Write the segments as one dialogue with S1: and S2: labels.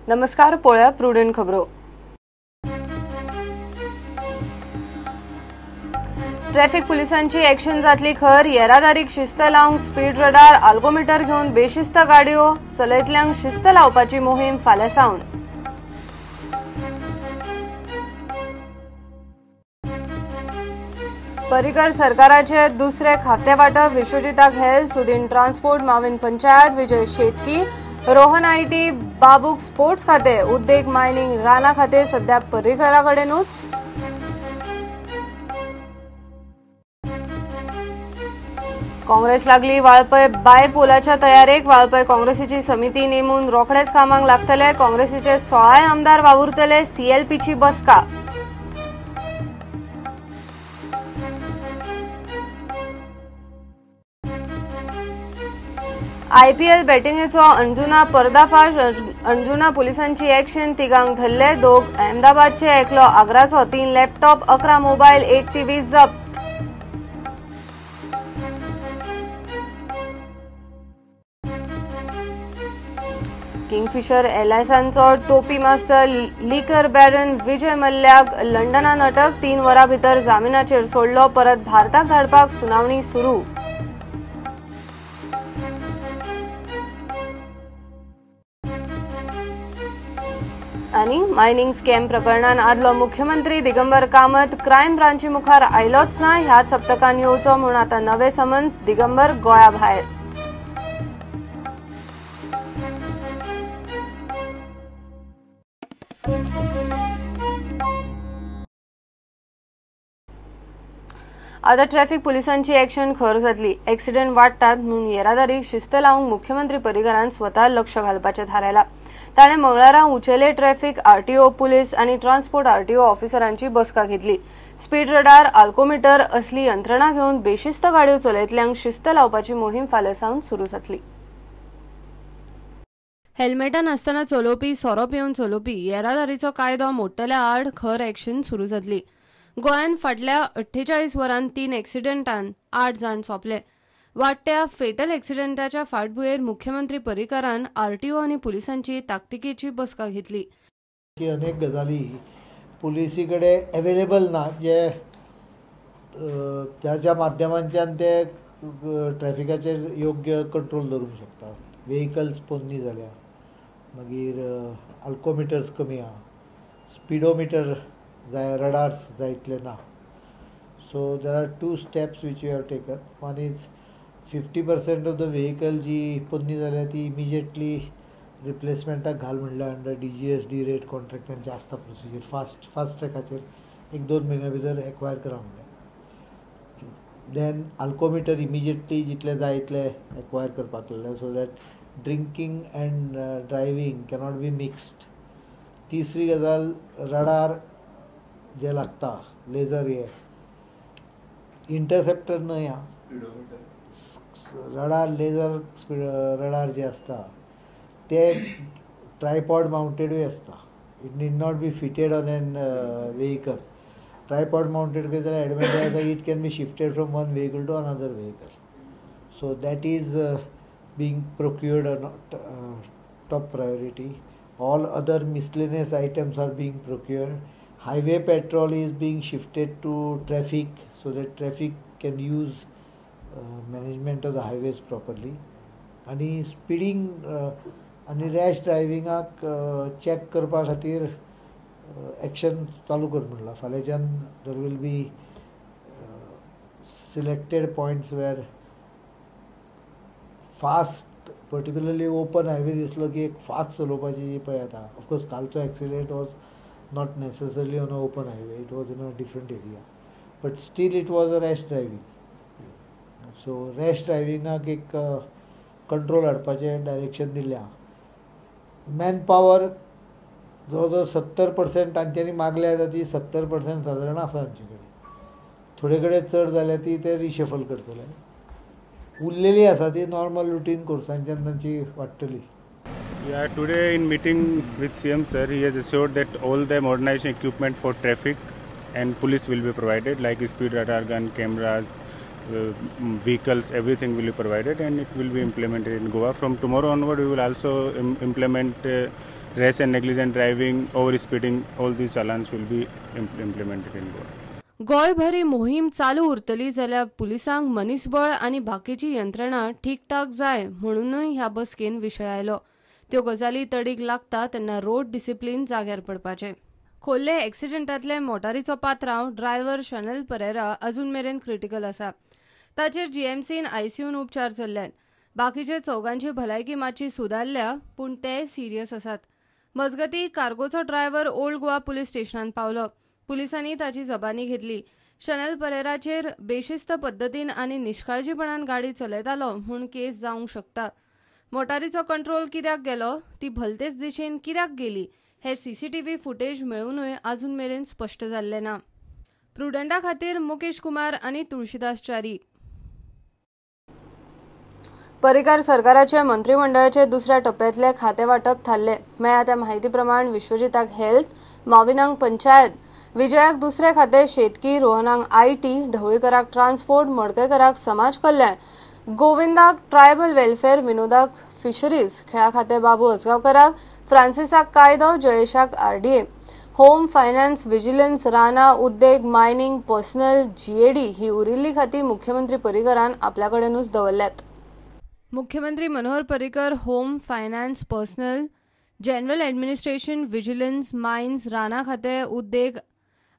S1: नमस्कार, पळया प्रुडंट खबरो. ट्रॅफिक पुलिसांची ॲक्शन जातली खर. येरादारीक शिस्त लावंक स्पीड रडार, आल्कोमिटर घेवन बेशिस्त गाडयो चलयतल्यांक शिस्त लावपाची मोहीम फाल्यां सावन. पर्रीकर सरकाराचे दुसरे खाते वाटप विश्वजिताक हेल्थ, सुदीन ट्रान्सपोर्ट, माविन पंचायत, विजय शेतकी, रोहन IT, बाबूक स्पोर्ट्स खाते, उद्देग, मायनिंग, राना खाते सध्या पर्रीकराकडेनूच. काँग्रेस लागली वाळपय बायपोलाच्या तयारेक. वाळपय काँग्रेसीची समिती नेमून रोखडेच कामाक लागतले. काँग्रेसीचे 16 आमदार वावुरतले. सीएलपीची बसका. आयपीएल बॅटिंगेचो अंजुना पर्दाफाश. अंजुना पुलिसांची ॲक्शन. तिगांक धरले. 2 अहमदाबादचे, एकलो आग्राचो. 3 लॅपटॉप, 11 मोबायल, 1 टीव्ही जप्त. किंगफिशर एअरलायन्सांचो टोपी मास्टर लिकर बॅरन विजय मल्ल्याक लंडनान अटक. 3 वरां भितर जामिनाचेर सोडलो. परत भारताक धाडपाक सुनावणी सुरू. आनी मायनिंग स्कॅम प्रकरणान आदलो मुख्यमंत्री दिगंबर कामत क्रायम ब्रांची मुखार आयलोच ना. ह्याच सप्तकान येवचो म्हूण आतां नवे समन्स. दिगंबर गोंया भायर. आतां ट्रॅफिक पुलिसांची ॲक्शन खर जातली. एक्सिडेंट वाडटात म्हूण येरादारीक शिस्त लावंक मुख्यमंत्री पर्रीकरान स्वता लक्ष घालपाचें थारायलां. ताणें मंगळारा उंचेले ट्रॅफिक आरटीओ, पुलीस आनी ट्रान्सपोर्ट आरटीओ ऑफिसरांची बसका घेतली. स्पीड रडार, आल्कोमिटर असली यंत्रणा घेवन बेशिस्त गाडयो चलयतल्यांक शिस्त लावपाची मोहीम फाल्यां सावन सुरू जातली. हेल्मेटां नासतना चलोवपी, सोरो पिवन चलोवपी येरादारीचो कायदो मोडटल्या आड खर ॲक्शन सुरू जातली. गोंयांत फाटल्या 48 वरांत 3 एक्सिडेंटान 8 जाण सोंपले. वाडट्या फेटल एक्सिडेंटाच्या फाटभुंयेर मुख्यमंत्री पर्रीकरान आरटीओ आनी पुलिसांची ताकतिकेची बसका घेतली.
S2: अनेक गजाली पुलिसी कडेन अवेलेबल ना, जे ज्या माध्यमांच्यान ते ट्रॅफिकाचेर योग्य कंट्रोल दवरूंक शकता. वेहिकल्स पोन्नी जाल्या, मागीर आल्कोमिटर्स कमी आहा, स्पिडोमिटर जाय, रडार्स जाय इतले ना. So there are 2 steps which you have taken. One is 50% of the vehicle जी पोन्नी जाल्या ती इमिजिएटली रिप्लेसमेंटाक घाल म्हणल्यार अंडर DGSD rate contract तांचे आसता प्रोसिजर. फास्ट ट्रॅकाचेर 1-2 म्हयन्या भितर एक्वायर करा म्हणल्यार. देन आल्कोमिटर इमिजिएटली जितले जाय इतले एक्वायर करपाक लागले, so that drinking and driving cannot be mixed. तिसरी गजाल, रडार जे लागता लेजर, हे इंटरसेप्टर न्हय आं, रडार लेजर रडार जे आसता ते ट्रायपॉड मावंटेडूय आसता. It need not be fitted on an vehicle. Tripod mounted केलें जाल्यार एडवांटेज आसा, it can be shifted from one vehicle to another vehicle. So that is being procured top priority. All other miscellaneous items are being procured. Highway patrol is being shifted to traffic so that traffic can use management of the highways properly. आनी speeding आनी rash ड्रायव्हिंगाक check करपा खातीर action चालू कर म्हणलां. फाल्यांच्यान there will be selected points where fast, particularly open highway दिसलो की एक फास्ट चलोवपाची जी पळय येता. ऑफकोर्स कालचो accident was not necessarily on an open highway, it was in a different area, but still it was a rash driving. So rash driving एक control हाडपाचें direction दिल्या. मॅन पावर जवळ जवळ 70% तांच्यांनी मागल्या जाता ती 70% सादारण आसा तांचे कडेन. थोडे कडेन चड जाल्या ती ते रिशफल करतले, उरलेली आसा ती नॉर्मल रुटीन कोर्सांच्यान तांची वाडटली.
S3: Yeah, today in meeting with CM sir, he has assured that all the modernization equipment for traffic and police will be provided, like speed radar gun, cameras, vehicles, everything will be provided, and it will be implemented in Goa. From tomorrow onward, we will also implement Rash and negligent driving, over speeding, all these challans will be implemented in Goa.
S1: गोंयभर ही मोहीम चालू उरतली जाल्यार पुलिसांक मनीसबळ आनी बाकीची यंत्रणा ठीकठाक जाय म्हणूनय ह्या बसकेन विशय आयलो. त्यो गजाली तडीक लागता तेन्ना रोड डिसिप्लीन जाग्यार पडपाचें. खोर्ले एक्सिडेंटांतले मोटारीचो पात्रांव ड्रायव्हर शनल परेरा अजून मेरेन क्रिटिकल आसा. ताचेर जीएमसीन आयसीयून उपचार चल्ल्यात. बाकीचे चौगांची भलायकी मातशी सुदारल्या पूण ते सिरियस आसात. मजगती कार्गोचो ड्रायव्हर ओल्ड गोवा पुलीस स्टेशनान पावलो. पुलिसांनी ताची जबानी घेतली. शनल परेराचेर बेशिस्त पद्दतीन आनी निष्काळजीपणान गाडी चलयतालो म्हूण केस जावंक शकता. मोटारीचो कंट्रोल कित्याक गेलो, ती भलतेच दिशेन कित्याक गेली हे सीसीटीव्ही फुटेज मेळूनय अजून मेरेन स्पश्ट जाल्लें ना. प्रुडंटा खातीर मुकेश कुमार आनी तुळशीदास च्यारी. पर्रीकार सरकाराचे मंत्रिमंडळाचे दुसऱ्या टप्प्यांतले खाते वांटप थारले. मेळ्ळ्या त्या माहिती प्रमाण विश्वजिताक हेल्थ, माविनांक पंचायत, विजयाक दुसरे खाते शेतकी, रोहनाक IT, ढवळीकराक ट्रान्सपोर्ट, मडकयकराक समाज कल्याण, गोविंदाक ट्रायबल वेलफेअर, विनोदाक फिशरीज, खेळा खाते बाबू अजगांवकराक, फ्रांसिसाक कायदो, जयेशाक आरडीए, होम फायनान्स, विजिलन्स, रानां, उद्देग, मायनिंग, पर्सनल, जीएडी ही उरिल्ली खाती मुख्यमंत्री पर्रीकरान आपल्याकडेनूच दवरल्यात. मुख्यमंत्री Manohar Parrikar home, finance, personnel, general administration, vigilance, mines, रानां खाते, उद्देग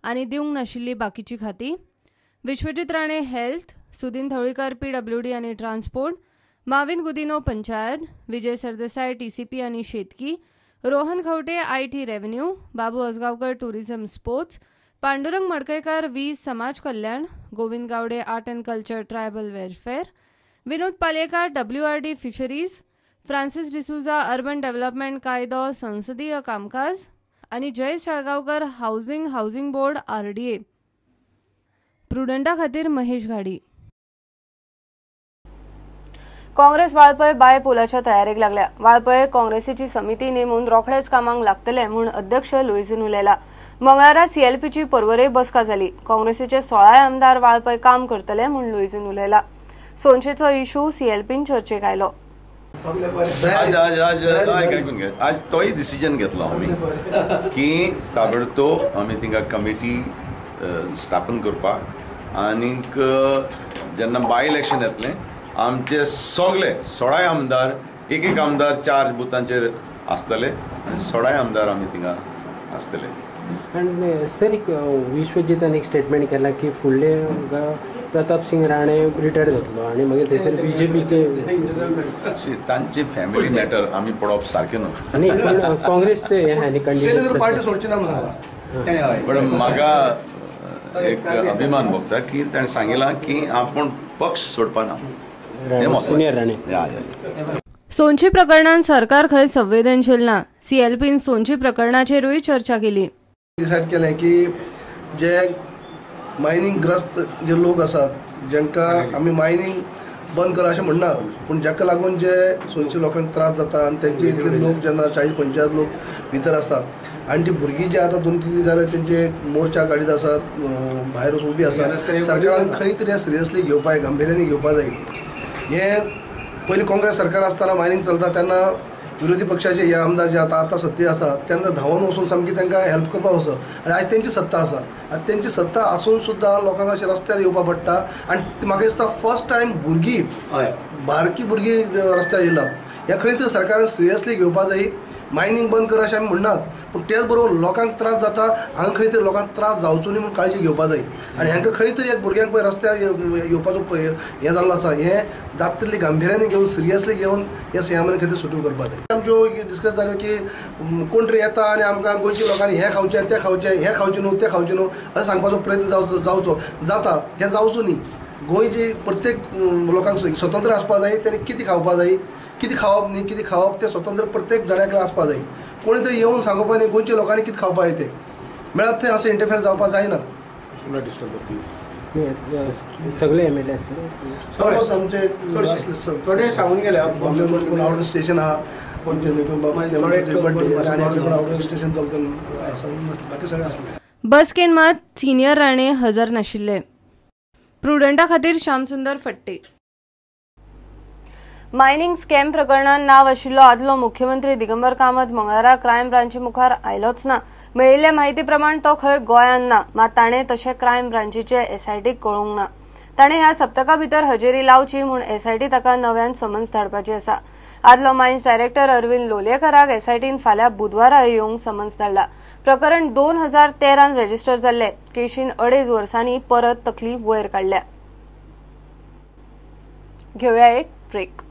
S1: आनी दिवंक नाशिल्ली बाकीची खाती, विश्वजीत राणे हेल्थ, सुदीन धवळीकर पीडब्ल्यूडी आनी transport, Mauvin Godinho panchayat, Vijay Sardesai TCP आनी शेतकी, Rohan Khaunte IT revenue, Babu Ajgaonkar tourism sports, Pandurang Madkaikar वीज समाज कल्याण, Govind Gawde art and culture tribal welfare, Vinod Palyekar WRD fisheries, Francis D'Souza urban development कायदो संसदीय कामकाज आनी Jay Salgaonkar housing, housing board, RDA. प्रुडंटा खातीर महेश घाडी. काँग्रेस वाळपय बाय पुलाच्या तयारेक लागल्या. वाळपय काँग्रेसीची समिती नेमून रोखडेच कामाक लागतले म्हूण अध्यक्ष लुईझीन उलयला. मंगळारा सीएलपीची पर्वरे बसका जाली. काँग्रेसीचे 16 आमदार वाळपय काम करतले म्हूण लुईझीन उलयला. सोनशेचो इशू सीएलपीन चर्चेक आयलो.
S4: आज आज आज आयकून घे, आज तोय डिसिजन घेतलो आमी की ताबडतोब आमी थिंगा कमिटी स्थापन करपाक आनीक जेन्ना बाय इलेक्शन येतलें आमचे सगळे 16 आमदार, एक एक आमदार 4 बुथांचेर आसतले आनी 16 आमदार आमी थिंगा आसतले.
S5: आनी सर एक विश्वजीतान एक स्टेटमेंट केला की फुडले प्रताप सिंग राणे रिटायर्ड जातलो आनी मागीर थंयसर बीजेपीचे
S4: तांची फॅमिली मॅटर आमी पळोवप सारकें न्हू.
S5: न्ही पूण काँग्रेसचे हें आनी कंडिशन
S6: पार्टी सोडची ना म्हणून.
S4: पण म्हाका एक अभिमान भोगता की ताणें सांगिलां की आपूण पक्ष सोडपाना.
S5: सिनियर राणे.
S1: सोनशी प्रकरणान सरकार खंय संवेदनशील ना. सीएलपीन सोनशी प्रकरणाचेरूय चर्चा केली.
S6: डिसायड केलें की जे मायनिंग ग्रस्त जे लोक आसात जांकां आमी मायनिंग बंद करा अशें म्हणनात, पूण जाका लागून जे सोनशी लोकांक त्रास जाता आनी तेंचे इतले लोक जेन्ना 40-45 लोक भितर आसतात आनी ती भुरगीं जी आतां 2-3 दीस जाले तेंचे मोर्चा काडीत आसात, भायर वचून उबी आसात. सरकारान खंय तरी सिरियसली घेवपाक, गंभीर्यानी घेवपाक जाय. हें पयलीं काँग्रेस सरकार आसतना मायनिंग चलता तेन्ना विरोधी पक्षाचे हे आमदार जे आतां आतां सत्ते आसा तेन्ना धांवन वचून सामकी तांकां हेल्प करपाक वचो आनी आयज तेंची सत्ता आसा आनी तेंची सत्ता आसून सुद्दां लोकांक अशें रस्त्यार येवपाक पडटा. आनी म्हाका दिसता फर्स्ट टायम भुरगीं, बारकी भुरगीं रस्त्यार येयलात. हें खंय तरी सरकारान सिरियसली घेवपाक जाय. मायनिंग बंद कर अशें आमी म्हणनात, पूण तेच बरोबर लोकांक त्रास जाता हांगा खंय तरी लोकांक त्रास जावचो न्ही म्हूण काळजी घेवपाक जाय. आनी हांकां खंय तरी एक भुरग्यांक पळय रस्त्यार येवपाचो हें जाल्लो आसा, हें जाता तितली गांभिर्यानी घेवन सिरियसली घेवन हे सीएमान खंय तरी सुटू करपाक जाय. आमच्यो डिस्कस जाल्यो की कोण तरी येता आनी आमकां गोंयच्या लोकांनी हें खावचें तें खावचें, हें खावचें न्हू तें खावचें न्हू अशें सांगपाचो प्रयत्न जावचो जाता. हें जावचो न्ही. गोंयची प्रत्येक लोकांक स्वतंत्र आसपाक जाय, तेणी कितें खावपाक जाय, कितें खावप न्ही, कितें खावप तें स्वतंत्र प्रत्येक जाणाक आसपाक जाय. कोणी तरी येवन सांगोवपा न्ही गोंयच्या लोकांनी कितें खावपाक जाय तें मेळत थंय अशें इंटरफेर जावपाक जायना.
S5: सगळे एम एल ए आसा
S6: ऑलमोस्ट आमचे थोडे सांगून गेले आउट ऑफ स्टेशन आहा, बड्डे आनी आउट ऑफ स्टेशन दोग जाण आसा, बाकी सगळे आसले.
S1: बसकेन मात सिनियर राणे हजर नाशिल्ले. प्रुडंटा खातीर श्यामसुंदर फट्टे. मायनिंग स्कॅम प्रकरणात नाव आशिल्लो आदलो मुख्यमंत्री दिगंबर कामत मंगळारा क्रायम ब्रांची मुखार आयलोच ना. मेळिल्ले म्हायती प्रमाण तो खंय गोंयांत ना, मात ताणें तशें क्रायम ब्रांचीचे एसआयटीक कळोवंक ना. ताणें ह्या सप्तका भितर हजेरी लावची म्हूण एसआयटी ताका नव्यान समन्स धाडपाची आसा. आदलो मायन्स डायरेक्टर अरविंद लोलयेकराक एसआयटीन फाल्यां बुधवारा येवंक समन्स धाडला. प्रकरण 2013 रजिस्टर जाल्लें. केशीन 2.5 वर्सांनी परत तकली वयर काडल्या. घेवया एक ब्रेक.